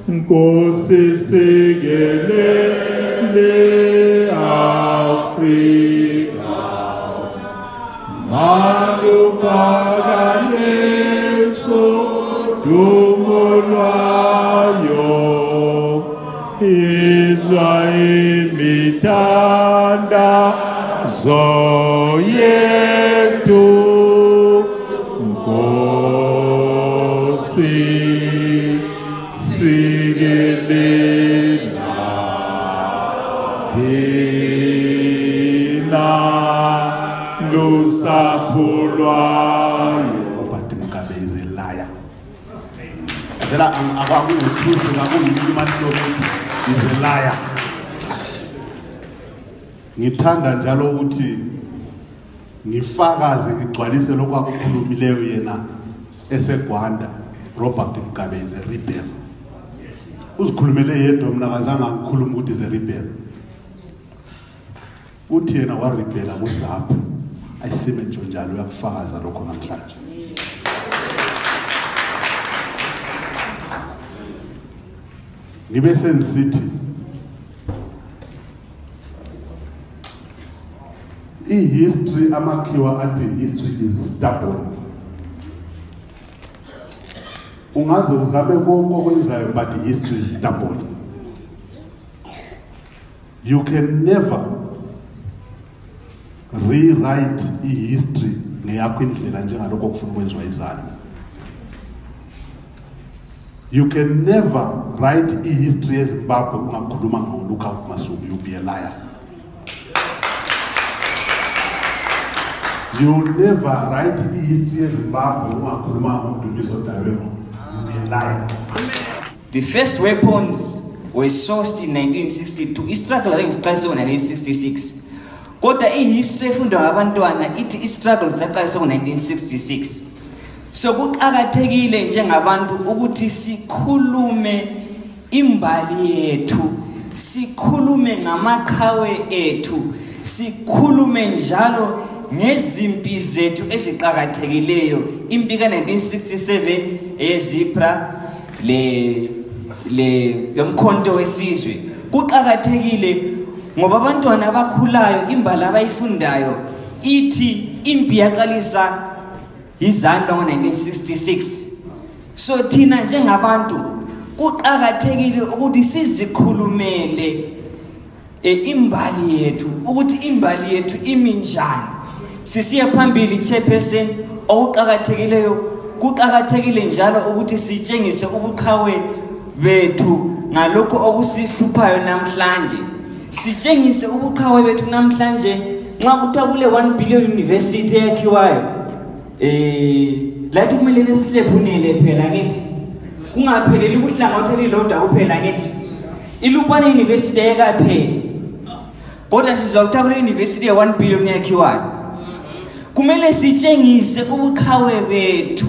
Nkosi sikelele Afrika malupakaneso dumo lwayo Israel mithandazo yethu Nkosi sigelela thina lusapho lwayo. Robert Mugabe is a liar. Phela akakuthusi ngakungimahloko is a liar. Ngithanda njalo ukuthi ngifakaze ngigcwalise lokho akukhulumileyo yena eseGwanda. Robert Mugabe is a rebel. Uzikhulumele yedwa mina akazange akukhuluma ukuthi is a rebel. Uthi yena wa rebel akuZAPU. Ayisime njalo uyakufakaza lokho namhlanje. Ngibe sensithi history amakhiwa athi history is stubborn. Ungaze uzabe konke okwenzayo but history is stubborn. You can never rewrite history ngeyakho indlela njengalokho okufuna ukwenziwa izalo. You can never write history eZimbabwe ungakhuluma ngoLookout Masuku. You be a liar. You never write history eZimbabwe ungakhuluma ngoDumiso Dawela. You be a liar. The first weapons were sourced in 1962. I-struggle ake siqalise ngo-1966. Kodwa i-history efundwa ngabantwana ithi i-struggle zaqalisa ngo-1966. So kuqakathekile njengabantu ukuthi sikhulume imbali yethu, sikhulume ngamaqhawe ethu, sikhulume njalo ngezimpi zethu eziqakathekileyo. Impi ka-1967 eyeZipra lomkhonto wesizwe kuqakathekile ngoba abantwana abakhulayo imbali abayifundayo ithi impi yaqalisa izandla ngo-1966. So thina njengabantu kuqakathekile ukuthi sizikhulumele imbali yethu ukuthi imbali yethu imi njani. Sisiya phambili chairperson, okuqakathekileyo kuqakathekile njalo ukuthi sitshengise ubuqhawe bethu ngalokho okusihluphayo namhlanje. Sitshengise ubuqhawe bethu namhlanje nxa kuthiwa kule 1 billion university yakhiwayo lathi kumele lesihlephunele phela ngithi kungapheleli ukuhlangatha lilodwa kuphela ngithi iLupane University ayikapheli kodwa sizwa kuthiwa kule university ye 1 billion yakhiwayo kumele sitshengise ubuqhawe bethu.